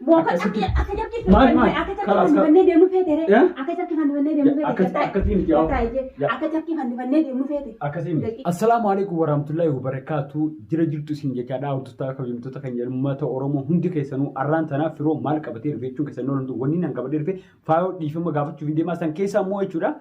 Booka Akkasitti. akka cabqii Maal, maal? akka cabqii Kalaas, fannifannee deemnu feete ree. Eh? Akka cabqii fannifannee deemnu feete. Akkasii miti yaa. Gattaa'e akka cabqii fannifannee deemnu feete. Akkasii miti. Assalaamu alaikum warahmatullahi wabarakatuh. Jira jirtu isin jechaadha. Hordoftoota kabajamtoota kan uummata Oromoo hundi keessanuu arraan tanaaf firoo maal qabatee dhufe jechuun keessan ooltu wanni nan qabatee dhufe faayoo dhiifama gaafachuuf hin deemaa san keessa immoo jechuudha.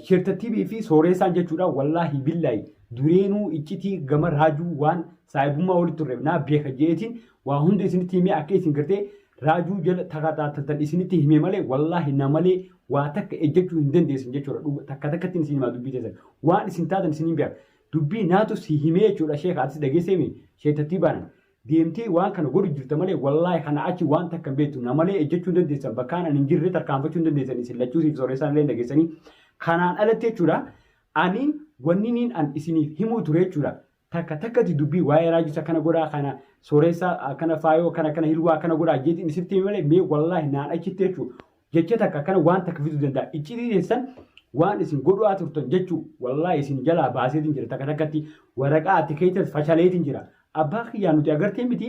Sheertattiibii fi sooreessaan jechuudha. Wallaahi billaahi dureenuu iccitii gama raajuu waan saahibummaa walitti turre naa beeka jeetiin waa hunda isinitti himee akka isin gartee raajuu jala takataataltan isinitti hime malee wallaahi na malee waa takka ejjechuu hin dandeessan jechuudha. Dhuga takka takkatti isin himaa dubbii teessan. Waan isin taatan isin hin beeka. Dubbii naatu si himee jechuudha sheeka atis dhageessee sheertattii baanan. Deemtee waan kana godhu jirta malee wallaahi kana achi waan takka hin beektu na malee ejjechuu hin dandeessan bakkaan ani hin jirre tarkaanfachuu hin dandeessan isin lachuusiif sooreessaan illee dhageessanii. Kanaan alatti jechuudha ani wanni niin an isiniif himuu ture jechuudha. Takka takkatti dubbii waa'ee raajus akkana godhaa kana sooreessaa akkana faayoo akkana akkana hilwaa akkana godhaa jeetiin isinitti hime malee mee wallaahi naan achitti jechuudha. Jecha takka akkana waan takka fiduu danda'a. Iccitii teessan waan isin godhaa turtan jechuu wallaahi isin jalaa baaseetiin jira takka takkatti waraqaa ati keessas fashaleetiin jira. Abbaa kiyyaa nuti agartee miti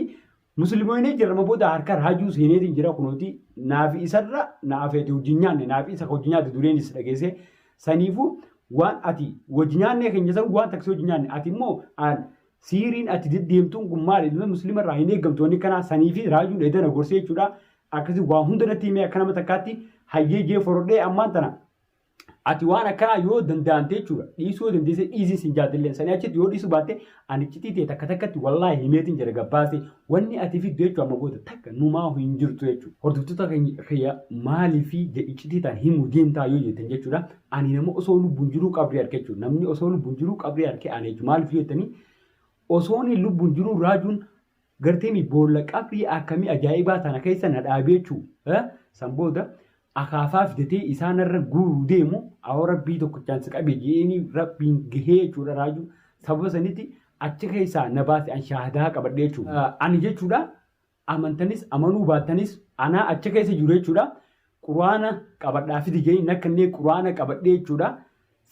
musliimoonee jirra amma booda harka raajuu seeneetiin jira kunuuti naafi isarra naafeeti hojii nyaanne naafi isa hojii nyaate dureenis dhageesse saniifuu waan ati hojii nyaannee keenya san waan taksii hojii nyaanne ati immoo an siiriin ati deddeemtuun kun maali ilma muslima irraa hin eeggamtu wanni kanaa saniifi raajuun edana gorsee jechuudha akkasii waa hunda natti himee akka nama takkaatti hayyee jee forodhee ammaan tana ati waan akkanaa yoo danda'amte jechuudha dhiisuu yoo dandeesse dhiisii sin jaatillee sanii achitti yoo dhiisuu baatte ani iccitii ta'e takka takkatti wallaahi himeetiin jira gabbaase wanni ati fiddu jechuudha amma booda takka numaa hin jirtu jechuudha. Hordoftoota kiyya maalii fi iccitii ta'an himuu deemtaa yoo jettan jechuudha ani nama osoo lubbuun jiruu qabrii arke jechuudha namni osoo lubbuun jiruu qabrii arke ani jechuudha maaliif yoo jettanii osoon lubbuun jiruu raajuun Gartee boolla qabrii akkamii ajaa'ibaa tana keessa na dhaabee jechuu san booda akaafaa fidatee isaan irra guuruu deemu awoo rabbii tokkochaan si qabe je'eenii rabbiin gahee jechuudha raajuu sababa sanitti achi keessaa na baase an shaahadaa qabadhe jechuudha. Ani jechuudha amantanis amanuu baattanis anaa achi keessa jiru jechuudha quraana qabadhaa fidi je'anii nakkannee quraana qabadhee jechuudha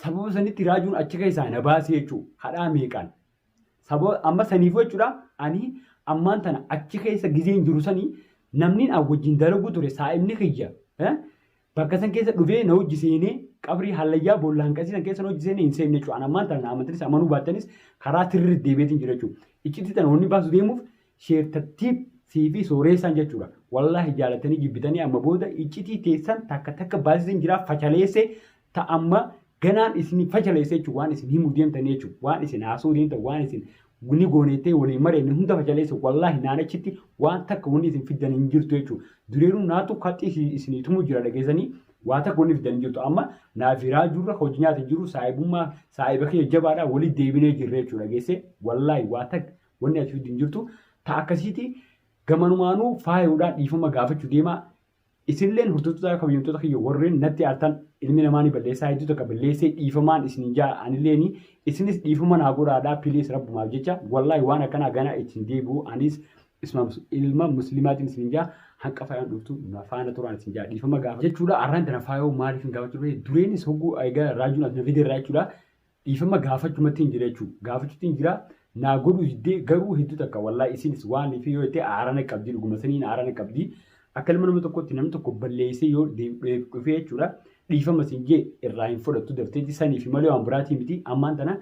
sababa sanitti raajuun achi keessaa na baase jechuudha hadhaa meeqaan. Sababa amma saniifuu jechuudha ani ammaan tana achi keessa gizeen jiru sanii namni an wajjin dalaguu ture saa'ibni kiyya bakka san keessa dhufee na hojji seenee qabrii hallayyaa boolla hanqasii san keessa na hojji seenee hin seenne jechuudha. An ammaan tana na amantanis amanuu baattanis karaa sirrii deebi'eetiin jira jechuudha. Iccitii tana wanni baasu deemuuf sheertattiib sii fi sooreessaan jechuudha. Wallaahi jaalatanii jibbitanii amma booda iccitii teessan takka takka baasisin jira fachaleesse ta amma ganaan isin fachaleesse jechuudha. Waan isin himuu deemtan jechuudha. Waan isin haasoo deemtan waan isin ni goonettee waliin mareenni hunda fachaleesse wallaahi naan achitti waan takka wanni isin fiddan hin jirtu jechuudha. Dureeruu naatu kaxxii isinii tumu jira dhageessanii waa takka wanni fiddan hin jirtu. Amma naafi raajuurra hojii nyaata hin jiru saahibummaa saahiba kiyya jabaadha walitti deebinee jirra jechuudha dhageesse wallaahi waa takka wanni ati fiddu hin jirtu. Ta akkasiiti gamanumaanuu faayuudhaan dhiifama gaafachuu deemaa. Isinilleen hordoftoota kabajamtoota kiyya warreen natti aartan ilmi namaa ni balleessaa hedduu takka balleessee dhiifamaan isin jaa anilleeni isinis dhiifama naa godhaadhaa piliis rabbumaaf jecha wallaahi waan akkanaa ganaa ittiin deebi'u anis ilma muslimaatiin isin jaa hanqa faayaan dhuftu na faana turaan isin jaa dhiifama gaafa jechuudha arraan tana faayoo maaliif hin gaafachuu dhufe dureenis hogguu egaa raajuun as na fideerraa jechuudha Dhiifama gaafachumatti hin jira jechuudha. Gaafachuutti hin jira. Naa godhuu diddee garuu hedduu takka wallaahi isinis waan fi yoo jettee aarana qabdi dhuguma saniin aarana qabdi. Akka ilma nama tokkotti namni tokko balleessee yoo dhufee jechuudha. Dhiifama siin jee irraa hin fudhattu dafteetti sanii fi malee waan biraatii miti. Ammaan tana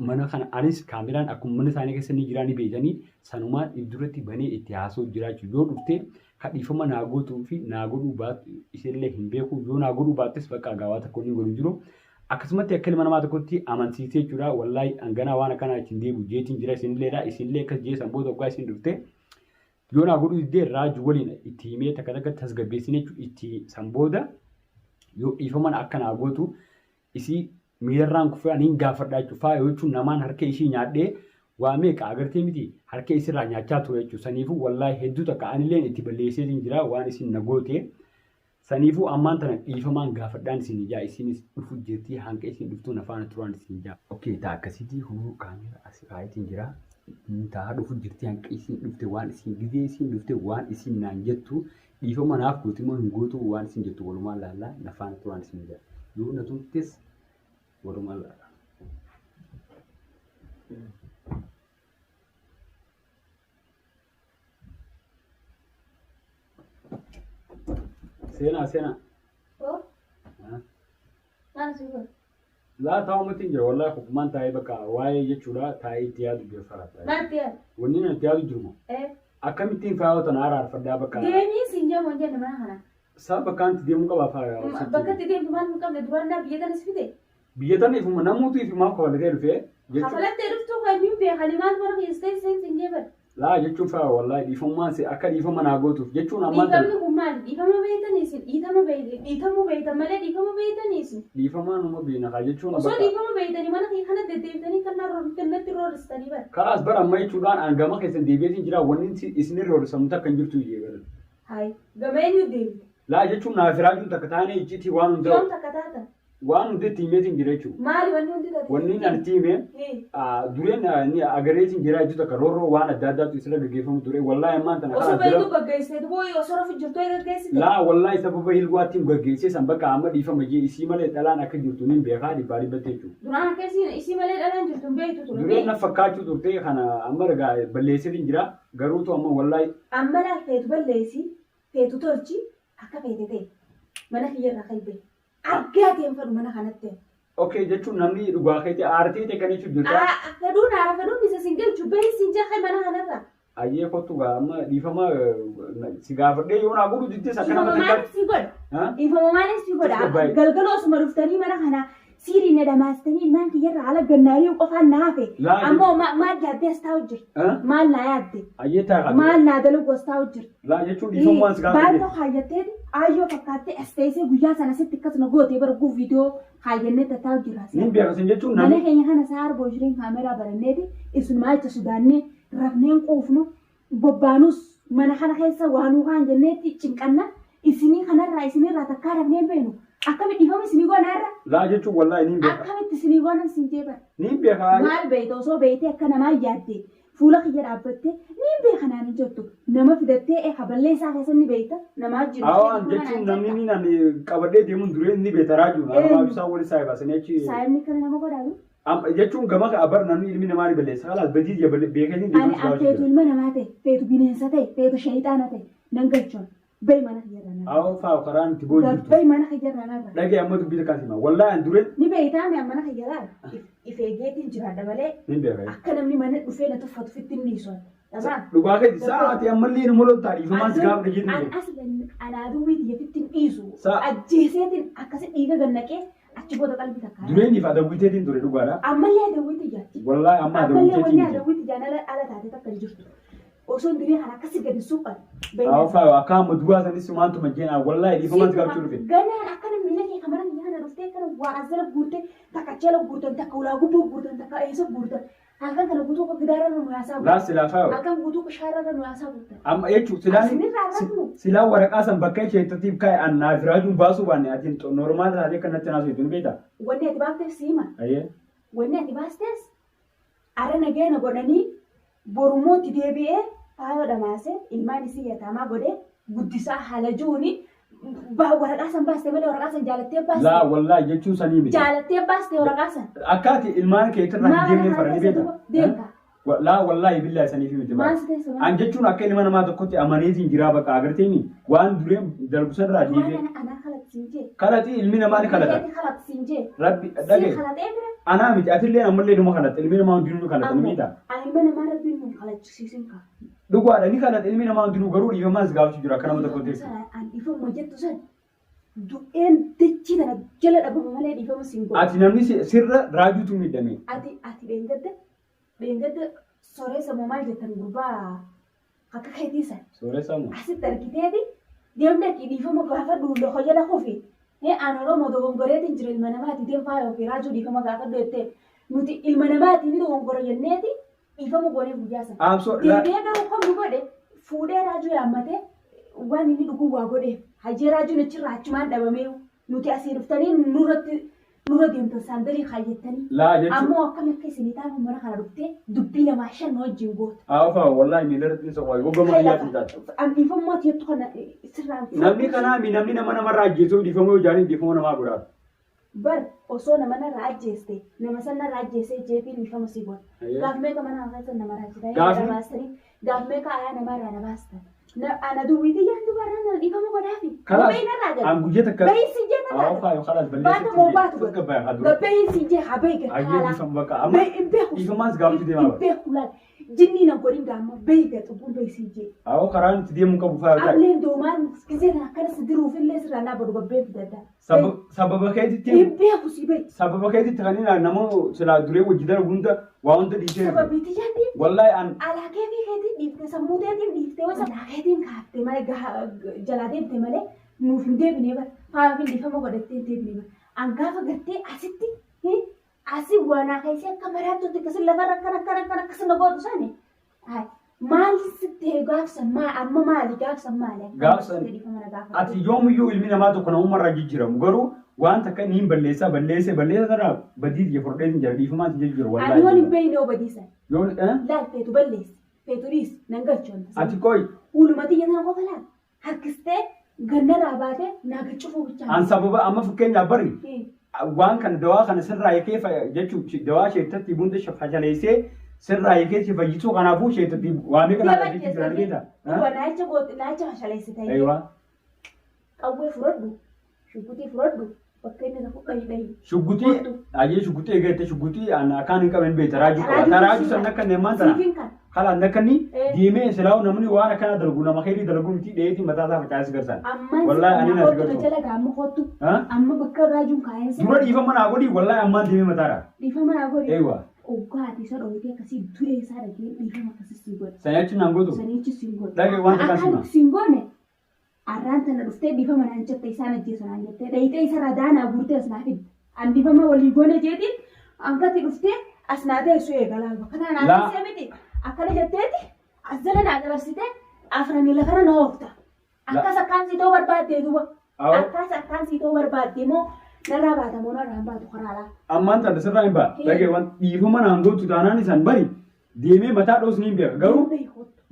mana kana anis kaameraan akkuma mana isaanii keessa ni jiraa ni beekanii sanumaan if duratti banee itti haasoo jiraachuu yoo dhuftee ka dhiifama naa gootuu fi naa godhuu baattu isillee hin beeku yoo naa godhuu baattes bakka gaawaa tokko ni godhu jiru. Akkasumatti akka ilma namaa tokkotti amansiisee jechuudha. Wallaahi hanganaa waan akkanaa ittiin deebi'u jeetiin jira isinilleedha. Isinillee akkas jee san booda waggaa isin dhufte yoo naa godhuu diddee raaju waliin itti himee takka takka tasgabbeessine jechuudha. Itti san booda yoo dhiifaman akka naa gootu isii miilarraan kufee ani hin gaafadha jechuudha. Faaya jechuun namaan harka ishii nyaadhee waa meeqa agartee miti harka isirraa nyaachaa ture jechuudha. Saniifuu wallaahi hedduu takka anilleen itti balleesseetiin jira waan isin na goote. Saniifuu ammaan tana dhiifamaan gaafadhaan isin jaa isinis dhufu jirtii hanqa isin dhuftuu na faana turaan isin jaa. Okay taa akkasiitii kunoo kaamera as kaayetiin jira. Taa dhufu jirtii hanqa isin dhufte waan isin gizee isin dhufte waan isin naan jettu dhiifama naaf gooti moo hin gootu waan isin jettu walumaan laallaa na faana turaan isin jaa. Yoo na tumtes walumaan laallaa. Seenaa seenaa. Oo. Maal si godhe? Laa taa'umatti hin jiru wallaahi kophumaan taa'ee bakka waa'ee jechuudha taa'ee itti yaadu jira faraata. Maal itti yaadu? Wanni ani itti yaadu jiruma. Akkamittiin faayoo tana araarfadhaa bakka. Deemii siin jedhamu hin jenne mana kana. Isaa bakka itti deemuu qabaa faayoo. Bakka itti deemtu maal hin qabne duraan naa biyya tanas fide. Biyya tana ifuma namuutu ifumaaf kafalatee dhufee. Kafalattee dhuftuu kan hin beekani maal mana keessa ta'e siin jedhan. Laa jechuun faayoo wallaahi dhiifamummaan si akka dhiifama naa gootuuf jechuun ammaan tana. Dhiifamni kun maali? Dhiifama beektanii isin dhiitama beektan dhiitamuu beektan malee dhiifama beektanii isin. Dhiifamaa numa beena kaa jechuun Osoo bakka. dhiifama beektanii mana kee kana deddeebitanii kan natti roorristanii bara. Kalaas bara amma jechuudhaan an gama keessan deebi'eetiin jira wanni isin roorrisamu takka hin jirtu iyyee galan. Hayi gama eenyu deemte? Laa jechuun naaf raajuun takka taanee icciitii waan hunda Yoom takka taatan? waan hundi itti himeetiin jira jechuudha. Maali wanni hundi taate? Wanni ani itti hime dureen ni agareetiin jira jechuudha takka roorroo waan adda addaatu isirra gaggeeffamu ture wallaahi ammaan tana Osoo karaa beektu jira. gaggeessiteetu booyi osoo rafu jirtu gaggeessite. Laa wallaahi sababa hilwaattiin gaggeessee san bakka amma dhiifama jee isii malee dhalaan akka jirtu niin beekaa dhibbaa dhibbatte jechuudha. Duraan akka isii malee dhalaan jirtu hin beektu ture. Dureen na fakkaachuu turte kana amma ergaa balleesseetiin jira garuutu amma wallaahi Amma laal feetu balleessi feetu tolchi akka feete ta'e mana kiyyarraa kan bahe. Argaa ta'een fedhu mana kanatti. Okay jechuun namni dhugaa keetii aartee ta'e kan jechuun jirta. Fedhuun aara fedhuun isa siin galchu bahi siin jaha mana kanarraa. Ayyee kottu gaa amma dhiifama si gaafadhee yoo naa godhu diddee akka Dhiifama nama maaliif si godha? takka. Dhiifama maaliif si godha? Tasgabbaa'e. Galgala osuma dhuftanii mana kana siiriin na dhamaastanii ilmaan kiyyarraa haala gannaarii qofaan na hafe. Laa Ammoo maal yaaddee as taa'u jirti? Maal naa yaadde? Ayyee ta'a. Maal naa dalagu as taa'u jirti? Laa jechuun dhiifama waan si gaafadhee. Baatoo kaayyatteeti aayyoo fakkaattee as teessee guyyaa sana sitti akkasuma gootee bara guu viidiyoo kaayyannee tattaa'u jirra. Niin beeka sin jechuun Mana namni keenya kana isaa arboo jireen kaameraa baranneeti isumaa jecha sodaannee rafneen quufnu bobbaanus mana kana keessa waanuu kaan jenneetti cinqanna isinii kanarraa isinirraa takkaa rafneen beenu akkamitti dhiifama isinii goona irra laa jechuun wallaahi niin beeka. akkamitti isinii goonan sin jeeban Niin beeka. maal beeyta osoo beeytee akka namaa yaadde fuula kiyya dhaabbattee niin beeka naan hin jettu nama fidattee haballee isaa keessa ni beeyta namaa jiru. Awaan jechuun namni niin ani qabadhee deemuun dureen ni beeka raajuun. Anumaa ibsaa wal isaa baasanii achi. Saayibni kana nama godhaatu. Jechuun gama abar namni ilmi namaa ni balleessa. Kalaas badii beekanii Ani deemuun si feetu gaafachuu. ilma namaa ta'e feetu bineensa ta'e feetu shayxaana ta'e nan galchuun bahi mana kiyyarraa narra. Awaan fa'aa karaan itti boo'u jirtu. Bahi mana kiyyarraa narra. Dhagee amma dubbii takkaan hima. Wallaahi an dureen Ni beeytaa mi mana kiyyarraa if eegeetiin jiraadha malee niin beeka. akka namni mana dhufee na tuffatu fitti hin dhiisu. Dhamaa. Dhugaa keeti sa'aatii ammallee nu mololtaa dhiifamaan si gaafa dhageetu An aslan anaa duwwii xiyya fitti hin dhiisu. Sa- Ajjeeseetiin akkasi dhiiga gannaqee achi booda qalbii takkaa. Dureen ifa adawwiteetiin ture dhugaadha. Ammallee adawwiitti ijaatti. Wallaahi amma Ammallee wanni adawwiteetiin ture. adawwiitti ijaan ala taate takka hin jirtu. Osoo diree kana akkasi gadi suuqan. Awwa fa'aa akka amma duwwaa sanis maantuma jeenaa wallaahi dhiifamaan si gaafachuu dhufe. Ganaan akkana miila kee kamara miila kana dhuftee akkana waa asala guurtee takka jala guurtan takka ulaa gubboo guurtan takka eessa guurtan halkan kana guutuu akka gidaara nu yaasaa Laa guurtan silaa fa'aa. halkan guutuu qishaarra nu yaasaa guurtan. Amma jechuun silaan Asinirraa rafnu. silaa waraqaa san bakka isheettatiif kaa'e an naaf raajuun baasuu baanne ati normaal taatee kan natti naasuu ni beektaa? Wanni ati baafteef siima. Ayyee. Wanni ati baastees ara nageenya godhanii borumootti deebi'ee faayoo dhamaasee ilmaan isii yataamaa godhee guddisaa haala jiruuni waraqaa san baaste malee waraqaa san jaalattee Laa baaste. wallaahi jechuun sanii miti. Jaalattee baaste waraqaa san. Akka ati ilmaan keetirraa hin deemneen fara ni beektaa? Deemta. Laa wallaahi billaahi saniif miti. Maal si teessu An jechuun akka ilma namaa tokkotti amaneetiin jiraa bakka agarteemi waan dureen darbu sanarraa Waan deebi'e. anaa kalaqsiin jee. Kalati ilmi namaa ni kalata. Kalaqsiin jee. Rabbi Siin dhagaye. kalaxee bira. Anaa miti atillee ammallee numa kalata ilmi namaa hundinuu ni kalata ni beektaa? Ani ilma namaa rabbiin nu kalachisiisin qaba. Dhugaadha ni kalata ilmi namaa hundinuu garuu dhiifamaan si gaafachuu jira akka nama tokkotti. An dhiifama jettu san du'een dachii tana jala dhabama malee dhiifama siin godhu. Ati namni sirra raajuutu miidhame. Ati dheengadda sooressa moo maal jettan gurbaa akka keetii san Sooressa moo? asitti argiteeti deemni akki dhiifama gaafadhu loka jala kufi. An Oromoo dogongoreetiin jira ilma namaati deem faaya ofii raajuu dhiifama gaafadhu jettee nuti ilma namaati ni dogongora jenneeti dhiifama goonee guyyaa sana. Aamsoo laa Deebi'ee garuu kan nu godhe fuudhee raajuu yaammatee waan inni dhuguu waa godheef hajee raajuun achirraa achumaan dhabamee nuti asii dhuftanii nurratti nurra deemtan saandalii kaayyattanii laa jechuun. ammoo akkam akka isinii taanu mana kana dhuftee dubbii namaa shan wajjin goota. Haa fa'aa wallaahi miilarratti ni soqaa goggoma kiyyaatti taate. An dhiifamuu ati jettu kana sirraan Namni kanaa mi namni nama namarraa ajjeesuu dhiifama yoo jaanii dhiifama namaa godhaa. Bar osoo nama narraa ajjeeste nama san narraa ajjeesee jeetiin dhiifama si godha. Gaaf meeqa mana keessa nama raajitanii Gaaf- nama baastanii gaaf meeqa ayaa namarraa na baastan. Ana duwwiitii jaan dubarraa na dhiifama godhaafi. Kalaas Bayi narraa gad. an guyyaa takka Bayi si jee narraa Awwa gad. faayo kalaas Baata balleessetti moo baatu gad. tasgabbaa'e haa dura. Bayi si jee haa bayi gad Ayyee haalaa. dhiifama bakka amma Bayi hin beeku. dhiifamaas gaafachuu deemaa Hin bara. beeku laal. Jinnii na godhin gaamma bayi gad cubbuun bayi si jee. Awwa karaan itti deemuu qabu faayo taa'e. Ableen doomaan gisee kana akkana si diruufillee sirraa naa badu gabbeen fidadda. Sababa keetitti Hin beeku si bayi. sababa keetitti kan inni nama silaa duree wajji darbu hunda waa hunda dhiisee dhufe. Sababiitii jaan dhiifte. Wallaahi an Alaa keetii keetiin dhiifte sammuu teetiin dhiifte wasa alaa keetiin kaaftee malee jalaa deemte malee nuuf hin deebinee bara faaya fi dhiifama godhattee hin deebinee bara. An gaafa gartee asitti asii waanaa keessee akka maraattutti akkasii lafarra akkana akkana akkana akkasii na gootu sani. Maal sitti gaafsan maa amma maali gaafsan maali? Gaafsan ati yoomiyyuu ilmi namaa tokko namumarraa jijjiiramu garuu waan takka inni hin balleessaa balleessee balleessa sanaa badii tiyya fudhadhee hin jira dhiifamaa si jijjiiru Ani yoon hin wallaahi. beekne yoo badiisan. Yoon eh? Laal feetu balleessi feetu dhiisi nan galchu wanta sana. Ati qoy Uluma tiyya tana qofa laal harkistee gannarraa baatee naa gachufuu bichaa. An sababa amma fakkeenyaaf bari waan kana dawaa kana sirraa hiikee jechuun dawaa sheettatti bunda fashaleessee sirraa hiikee si fayyisuu kanaafuu sheettatti waamee kana argachuu jira argeeta. Dhuga naacha goote naacha fashaleessite. Eeywaa. Qawwee fudhadhu shugguxii fudhadhu bakka inni rafu dhahi dhahi. Shugguxii ayyee shugguxii eegatte shugguxii an akkaan hin qabne beekta raajuu qaba. Ta raajuu san akka neemaan tana. Siifin kan. Kalaan akka inni deemee silaa'u namni waan akkanaa dalagu nama keerii dalagu miti dheetii mataa isaa facaasii garsan. Ammaan Wallaahi ani na kottu garsu. jala gaamma kottu. Amma bakka raajuun kaa'een Dura dhiifama naa godhi wallaahi ammaan deemee mataadha. Dhiifama naa godhi. Eeywaa. Oggaa ati isa dhoowwitee akkasii du'ee isaa dhagee dhiifama akkasii sii godhe. Sanyaachuun naan gootu. Saniichi siin godhe. Dhagee waan takkaan Akkaan sima. siin goone arraan tana dhuftee dhiifama naan jette isaan ajjeesu naan jettee dhayitee isarraa daanaa guurtee as naa fidde. An dhiifama walii goone jeetiin hangati dhuftee as naa teessu eegalaa bakka tana naa Laa. teessee miti akkana jetteeti as jala naa dabarsitee afranii lafarra na oofta. Akkas akkaan sii ta'uu barbaaddee duuba. Awwa. Akkas akkaan sii ta'uu barbaaddee moo narraa baata moo narraa hin baatu karaa alaa. Ammaan tana sirraa hin ba'a. Dhagee waan dhiifama naan gootu taanaan isaan bari deemee mataa dhoos niin beeka garuu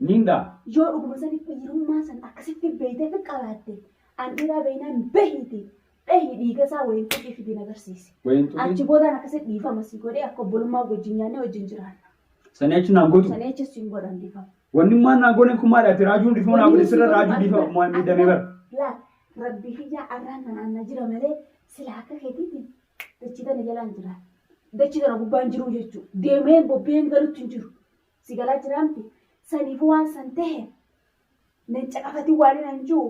niin dha'a. Yoo dhuguma saniif dhiirummaa san akkasitti beeytee fi qabaatte an dhiiraa beeynaan behiiti dhahi dhiiga isaa wayin tuqii fidiin agarsiisi. Wayin tuqii. Achi boodaan akkasitti dhiifama si godhee akka obbolummaa wajjin nyaannee wajjin jiraanna. Sanii achi naan gootu. Sanii achi siin godhan dhiifama. Wanni immaan naa goone kun maali ati raajuun dhiifama naa godhe sirra raajuu dhiifama waan miidhamee bara. Laa rabbii kiyyaa arraan tanaan na jira malee sila akka keetiitiin dachii tana jalaan jira. Dachii tana gubbaan jiruu jechuudha. Deemee bobbeen galutti hin jiru. Si galaa jiraamti. Saniif waan san tahe nan caqafatin waan hin jiru.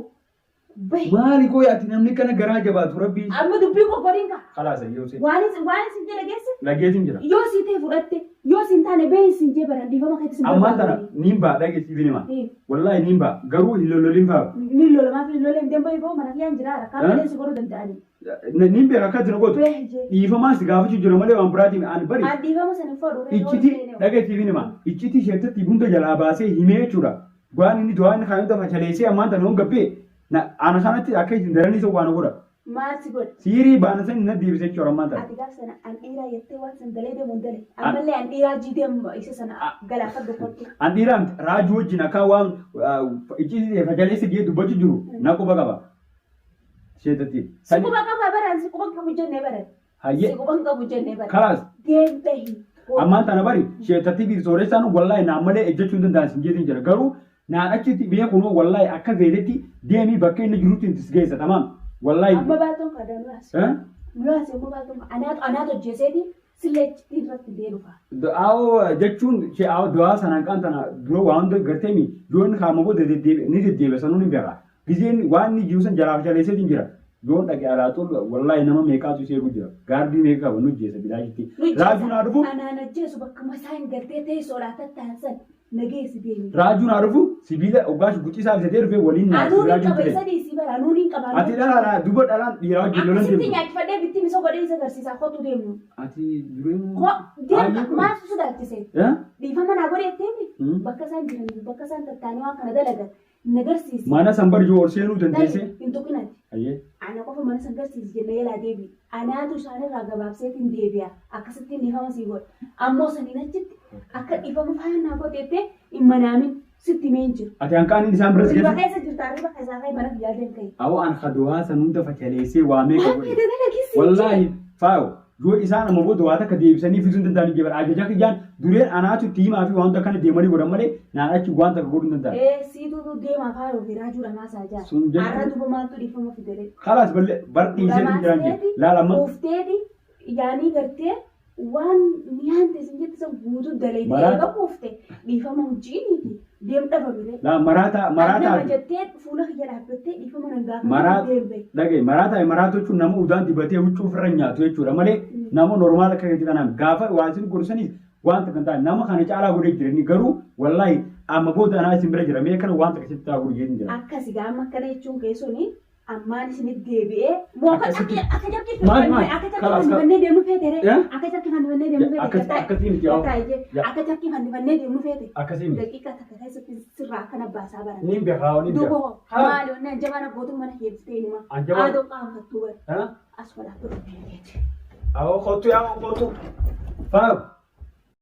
Bahi. Maali qoy ati namni kana garaa jabaatu rabbii. Amma dubbii qoqqoriin kaa. Kalaas yoo si. Waan isin waan isin jala geesse Dhageetiin jira. yoo sii ta'e fudhatte yoo siin taane bahi isin jee baran dhiifama keetti sin Ammaan tana niin ba'a dhageessiif hima. Wallaahi niin ba'a garuu hin lololiin fa'a. Ni lolamaa fi lolee hin deembahi boo mana kiyyaan jira rakkaa malee si godhuu danda'anii. Niin beeka akka ati na gootu. Bahi jee. Dhiifamaa si gaafachuu jira malee waan biraatiin an bari. An dhiifama sana hin fudhu. Iccitii dhageessiif hima. Iccitii isheettatti hunda jalaa baasee himee jechuudha. Waan inni du'aa inni kaayuu dafa chaleessee ammaan tana hon gabbee ana kanatti akka isin daranii isa waan godha. Maal si godhe? Siirii baana san na deebise jechuudha ammaan tana. Ati gaaf sana an dhiiraa jettee waan san dalee deemu hin dale. Ammallee an dhiiraa jiidee isa sana galaafadhu kottu. An dhiiraa miti raajuu wajjin akka waan iccitii fajaleessa gee dubbachuu jiru na quba qaba. Sheetatti. Si quba qaba baran si quba qabu jennee baran. Hayyee. Si quba hin qabu jennee baran. Kalaas. Deem bahi. Ammaan tana bari sheetatti fi sooressaan wallaahi naan malee ejjechuu hin danda'an sin jeetiin jira garuu naan achitti biyya kunoo wallaahi akka feetetti deemii bakka inni jirutti itti si geessa tamaam wallaahi. Amma baaltoon kadaa muraasa. Eh? Muraasa amma baaltoon anaatu anaatu hojjeseeti sillee achitti irratti deebifa. Du'aa jechuun du'aa sanaan qaan tana dura waan hunda garteemi yoon kaama booda ni deddeebi'a sanuun hin beeka. Gizeen waan inni jiru san jalaaf jaleesseetiin jira. Yoon dhaqe alaa tolu wallaahi nama meeqaatu isa eegu jira. Gaardii meeqa qaba nu jeessa bilaashitti. Raajuun haa dhufu. Anaan ajjeesu bakka masaa hin galtee teessoodhaa tattaansan nageessi deemi. Raajuun haa dhufu sibiila oggaa shuguxii isaa bitatee dhufee waliin naa Anuun hin raajuun qaba ture. isa dhiisii bara anuun hin qaba. Ati dhalaadha duba dhalaan dhiiraa wajjin lolan Akkasitti deemtu. nyaachifadhee bitti misoo godhee isa agarsiisaa kottu deemnu. Ati dureen. Ko deem maaf sodaachise? Eh? Dhiifama naa godhe jetteemi Hmm. bakka isaan jiraniif bakka isaan tattaanii waan kana dalagan na garsiisi. Mana san bar yoo ol seenuu dandeessee. Hin tuqinati. Ayyee. Ana qofa mana san garsiisi jennee yalaa deebi. Anaatu isaanirraa gabaabseetiin deebi'a. Akkasittiin dhiifama sii godha. Ammoo saniin achitti akka dhiifama faaya naa goote jettee hin manaamin sitti himee hin jiru. Ati hanqaan isaan bira si Riba geessu. keessa jirta riba keessaa ka'e mana biyyaa deem ka'e. Awwa an kaduwaa san hunda facaleessee waamee Waan qabu. fedhe dalagisi. Wallaahi faayo. Yoo isaan amma booda waa takka deebisanii fiduu hin danda'an jebara. Ajaja kiyyaan dureen anaatu itti himaa fi wanta kana deemanii godhan malee naan achi waan takka godhuu hin danda'an. Ee siitu deemaa faayoo fi raajuu dhamaasaa jaa. Sun jechuun- Arra duba maaltu dhiifama fidere. Kalaas ballee bar dhiisee hin jiraan jee. Laal amma Ufteeti yaanii gartee waan miyaan teessin jette san guutuu dalaydee eega quufte dhiifama hojjiiniiti deem dhabamire. Laa maraataa maraataa Nama jettee fuula kiyya dhaabbattee dhiifama nan Maraa gaafadhu deem bahe. dhagaye maraataa maraatuu jechuun nama udaan dibatee huccuu ofirra nyaatu jechuudha malee nama normaal akka keetii kanaan gaafa waan isin gorsaniif wanta kan ta'an nama kana caalaa godhee jirani garuu wallaahi amma booda anaa isin bira jira mee kana wanta akkasitti ta'aa godhu jedhin jira. Akkasi gaama akkana jechuun keessuni Ammaan isinitti deebi'ee moo akka Akkasitti. carqii akka carqii Maal, maal? akka carqii Kalaas, kalaas. fannifannee deemnu feete ree Eh? akka carqii fannifannee deemnu feete Akkas- gattaa akkasii miti, yaa. gattaa ijee Ya. akka carqii fannifannee deemnu feete Akkasii miti. daqiiqaa takka keessatti sirraa akkana baasaa bara Niin beekaa niin duuba beekaa. hoo Haa. maali onnaan jabaan abbootu mana heebsitee inuma An jabaan- aadoo qaanfattuu bara Ha? as walaatti dhufee Awoo kottu yaa kottu. Faayu.